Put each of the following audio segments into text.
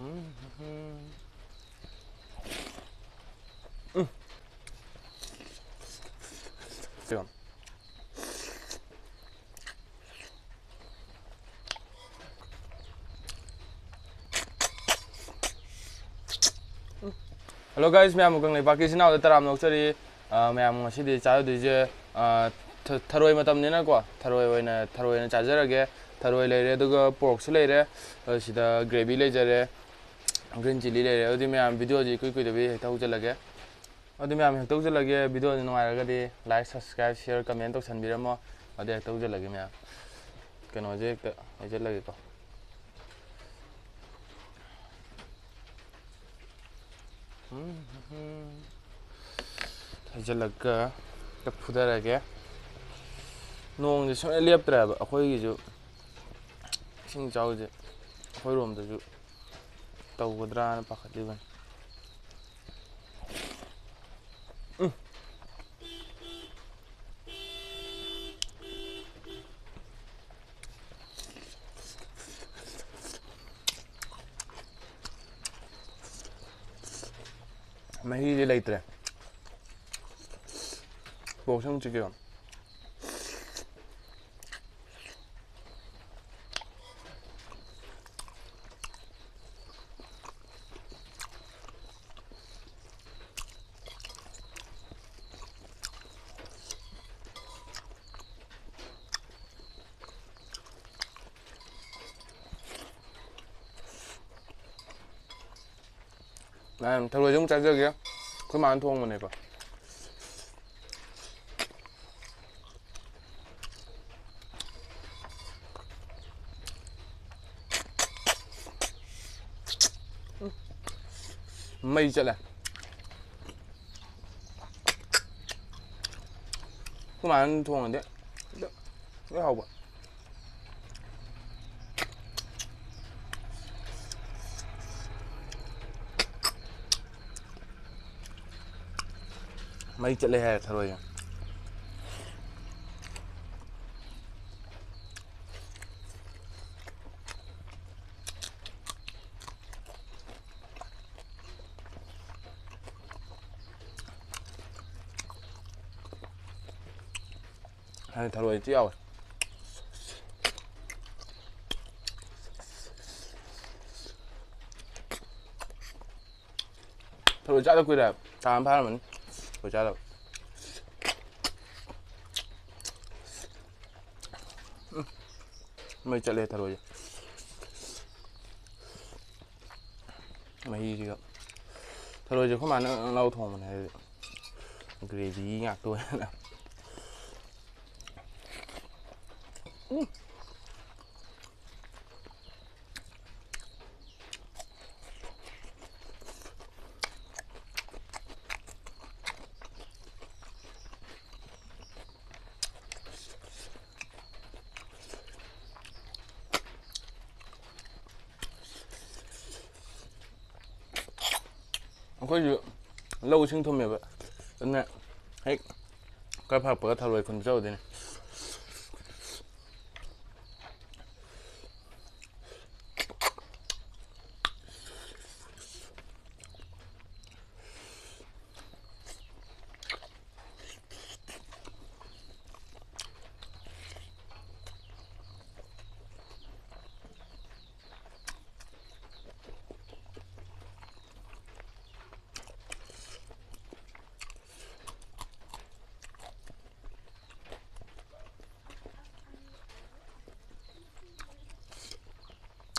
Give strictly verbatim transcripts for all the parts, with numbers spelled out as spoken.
ꯎꯝ꯫ Hello guys, ꯃꯌꯥꯝꯕꯨ ꯀꯪꯂꯩꯄꯥꯛꯀꯤ ꯏꯆꯤꯟ ꯏꯅꯥꯎꯗ ꯇꯔꯥꯝꯅ ꯑꯣꯛꯆꯔꯤ꯫ ꯑ, ꯃꯌꯥꯝ ꯉꯁꯤꯗꯤ ꯆꯥꯖꯗꯣꯏꯁꯦ, ꯑ, ꯊ-, ꯊꯔꯣꯏ ꯃꯇꯝꯅꯤꯅꯀꯣ, ꯊꯔꯣꯏ ꯑꯣꯏꯅ, ꯊꯔꯣꯏ ꯑꯣꯏꯅ ꯆꯥꯖꯔꯒꯦ꯫ ꯊꯔꯣꯏ ꯂꯩꯔꯦ, ꯑꯗꯨꯒ porkꯁꯨ ꯂꯩꯔꯦ, ꯑ, ꯁꯤꯗ gravy ꯂꯩꯖꯔꯦ, green chilli ꯂꯩꯔꯦ꯫ ꯑꯗꯨꯗꯤ ꯃꯌꯥꯝ videoꯁꯤ ꯏꯀꯨꯏ ꯀꯨꯏꯗꯕꯤ ꯍꯦꯛꯇ ꯍꯧꯖꯤꯜꯂꯒꯦ꯫ ꯑꯗꯨꯗꯤ ꯃꯌꯥꯝ ꯍꯦꯛꯇ ꯍꯧꯖꯤꯜꯂꯒꯦ꯫ Videoꯁꯤ ꯅꯨꯡꯉꯥꯏꯔꯒꯗꯤ like, subscribe, share, comment ꯇꯧꯁꯟꯕꯤꯔꯝꯃꯣ꯫ ꯑꯗꯨꯗꯤ ꯍꯦꯛꯇ ꯍꯧꯖꯤꯜꯂꯒꯦ ꯃꯌꯥꯝ꯫ ꯀꯩꯅꯣꯁꯦ ꯍꯦꯛꯇ ꯍꯩꯖꯤꯜꯂꯒꯦꯀꯣ꯫ ꯍꯩꯖꯤꯜꯂꯒ ꯍꯦꯛꯇ ꯐꯨꯊꯔꯒꯦ꯫ ꯅꯣꯡꯁꯦ ꯁꯨꯡꯂꯦꯞ ꯂꯦꯞꯇ꯭ꯔꯦꯕ ꯑꯩꯈꯣꯏꯒꯤꯁꯨ꯫ ꯏꯁꯤꯡ ꯏꯆꯥꯎꯁꯦ ꯑꯩꯈꯣꯏꯔꯣꯝꯗꯁꯨ ꯇꯧꯒꯗ꯭ꯔꯥꯅ ꯄꯥꯈꯠꯂꯤꯕꯅꯤ꯫ ꯎꯝ꯫ ꯃꯍꯤꯗꯤ ꯂꯩꯇ꯭ꯔꯦ꯫ Porkꯁꯦ ꯑꯃꯨꯛ ꯆꯤꯛꯀꯦ꯫ ꯃꯌꯥꯝ, ꯊꯔꯣꯏꯁꯦ ꯑꯃꯨꯛ ꯆꯥꯖꯒꯦ꯫ ꯑꯩꯈꯣꯏ ꯃꯥꯅ ꯊꯣꯡꯕꯅꯦꯕ꯫ ꯃꯩ ꯆꯠꯂꯦ꯫ ꯑꯩꯈꯣꯏ ꯃꯥꯅ ꯊꯣꯡꯉꯗꯤ ꯂꯣꯏ ꯍꯥꯎꯕ꯫ ꯃꯩ ꯆꯠꯂꯦ ꯍꯥꯏꯔꯦ ꯊꯔꯣꯏꯁꯦ꯫ ꯊꯔꯣꯏꯁꯨ ꯌꯥꯎꯋꯦ꯫ ꯊꯔꯣꯏ ꯆꯥꯗ ꯀꯨꯏꯔꯦ꯫ ꯊꯥ ꯑꯃ ꯐꯥꯔꯝꯃꯅꯤ ꯊꯔꯣꯏ ꯆꯥꯗꯕ꯫ ꯎꯝ꯫ ꯃꯩ ꯆꯠꯂꯦ ꯊꯔꯣꯏꯁꯦ꯫ ꯃꯍꯤꯁꯤꯒ꯫ ꯊꯔꯣꯏꯁꯦ ꯑꯩꯈꯣꯏ ꯃꯥꯅ ꯂꯧ ꯊꯣꯡꯕꯅꯦ, ꯍꯥꯏꯗꯤ ꯒ꯭ꯔꯦꯚꯤ ꯉꯥꯛꯇ ꯑꯣꯏꯅ꯫ ꯎꯝ꯫ ꯑꯩꯈꯣꯏꯁꯨ ꯂꯧ ꯏꯁꯤꯡ ꯊꯨꯝꯃꯦꯕ, ꯑꯗꯨꯅ ꯍꯦꯛ ꯈꯔ ꯐꯔꯛꯄꯒ ꯊꯔꯣꯏ ꯈꯨꯟꯕ ꯆꯠꯂꯨꯗꯣꯏꯅꯦ꯫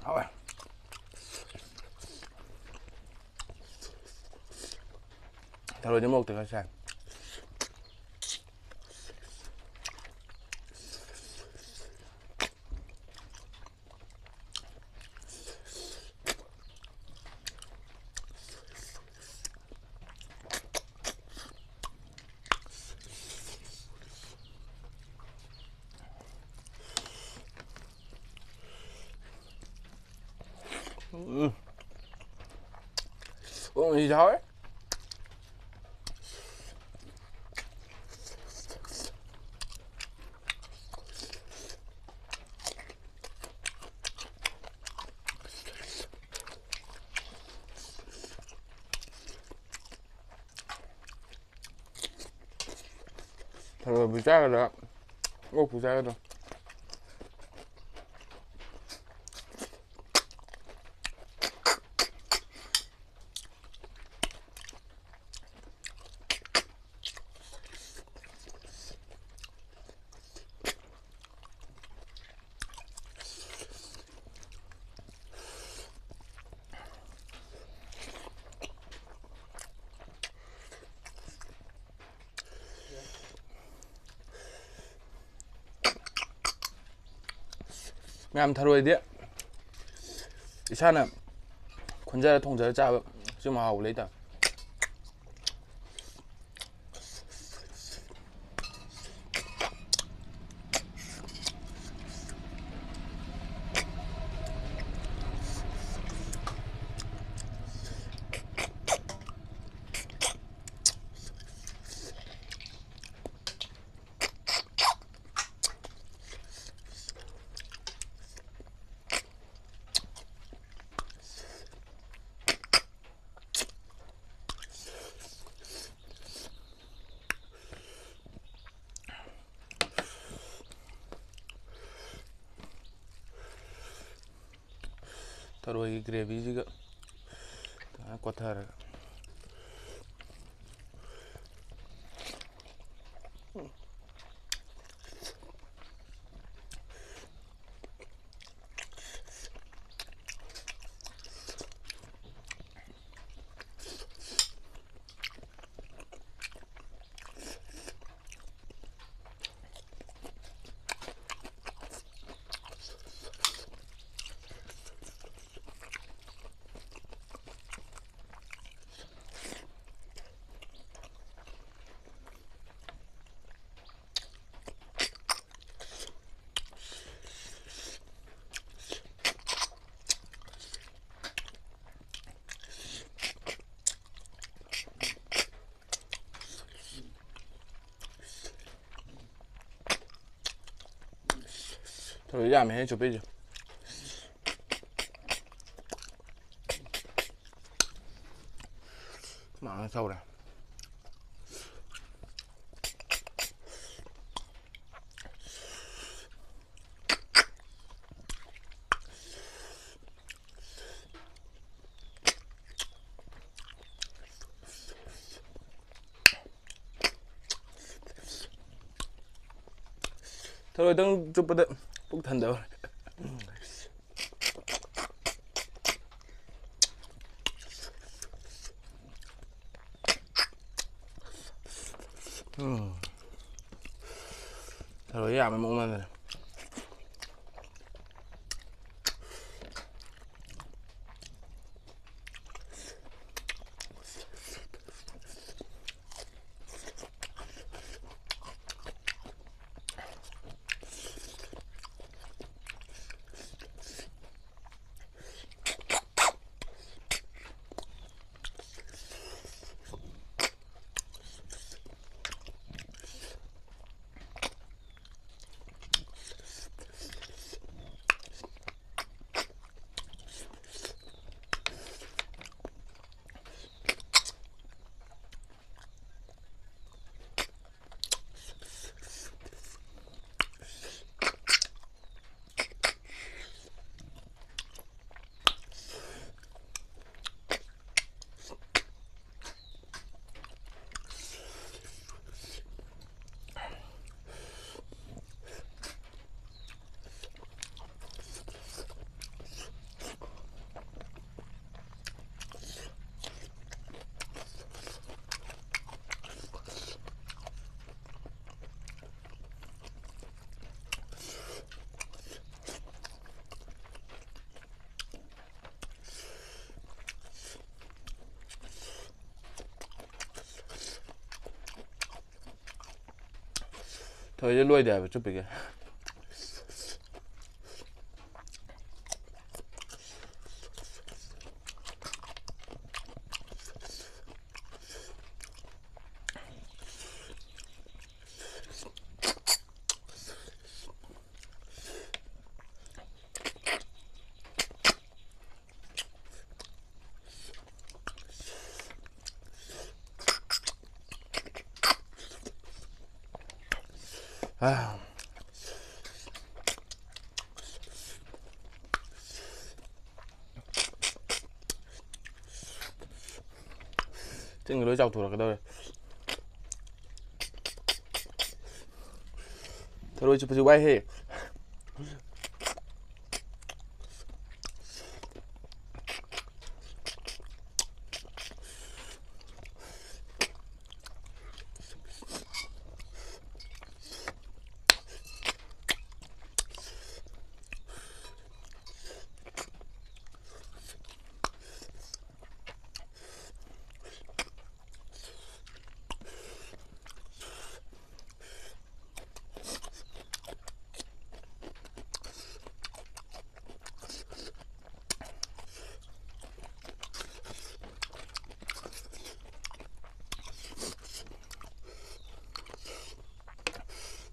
ꯍꯥꯎꯋꯦ꯫ ꯊꯔꯣꯏꯗꯤ ꯃꯣꯔꯣꯛꯇꯤ ꯈꯔ ꯁꯥꯏ꯫ ꯎꯝ꯫ ꯑꯣ, ꯉꯁꯤꯗꯤ ꯍꯥꯎꯋꯦ꯫ ꯊꯔꯣꯏꯕꯨ ꯆꯥꯒꯗ꯭ꯔꯥ? ꯑꯣꯛ ꯄꯨꯖꯔꯗ꯭ꯔꯣ? ꯃꯌꯥꯝ, ꯊꯔꯣꯏꯗꯤ ꯏꯁꯥꯅ ꯈꯨꯟꯖꯔ ꯊꯣꯡꯖꯔ ꯆꯥꯕ ꯁꯤ ꯃꯍꯥꯎ ꯂꯩꯇ꯫ ꯊꯔꯣꯏꯒꯤ ꯒ꯭ꯔꯦꯚꯤꯁꯤꯒ ꯐꯖꯅ ꯀꯣꯠꯊꯔꯒ꯫ ꯊꯔꯣꯏ ꯌꯥꯝꯃꯦꯍꯦ ꯆꯨꯞꯄꯤꯁꯦ꯫ ꯃꯥꯅ ꯇꯧꯔꯦ꯫ ꯊꯔꯣꯏꯗꯪ ꯆꯨꯞꯄꯗ ꯄꯨꯛ ꯊꯟꯗꯕ꯫ ꯎꯝ꯫ ꯊꯔꯣꯏ ꯌꯥꯝꯃꯦ ꯃꯑꯣꯡ ꯃꯥꯟꯗꯅ꯫ ꯊꯣꯏꯁꯦ ꯂꯣꯏꯗꯦ ꯍꯥꯏꯕ ꯆꯨꯞꯄꯤꯒꯦ꯫ ꯑꯥ꯫ ꯆꯤꯟꯒ ꯂꯣꯏ ꯆꯥꯎꯊꯣꯔꯛꯀꯗꯧꯔꯦ꯫ ꯊꯔꯣꯏ ꯆꯨꯞꯄꯁꯤ ꯋꯥꯏꯍꯦ꯫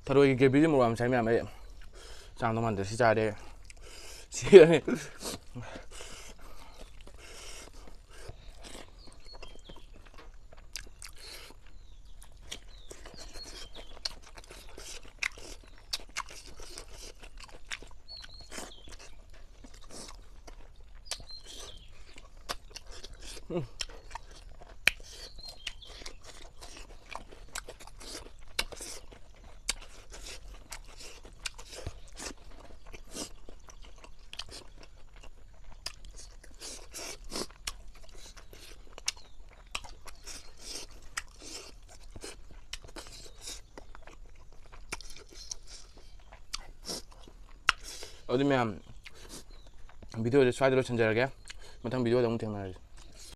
ꯊꯔꯣꯏꯒꯤ ꯒ꯭ꯔꯦꯚꯤꯁꯦ ꯃꯣꯔꯣꯛ ꯌꯥꯝ ꯁꯥꯏ ꯃꯌꯥꯝ꯫ ꯑꯩ ꯆꯥꯡꯗꯣ ꯃꯥꯟꯗꯦ꯫ ꯁꯤ ꯆꯥꯔꯦ ꯁꯤꯔꯅꯤ꯫ ꯑꯗꯨꯗꯤ ꯃꯌꯥꯝ, ꯚꯤꯗꯤꯑꯣꯁꯦ ꯁ꯭ꯋꯥꯏꯗ ꯂꯣꯏꯁꯤꯟꯖꯔꯒꯦ꯫ ꯃꯊꯪ ꯚꯤꯗꯤꯑꯣꯗ ꯑꯃꯨꯛ ꯊꯦꯡꯅꯔꯁꯤ꯫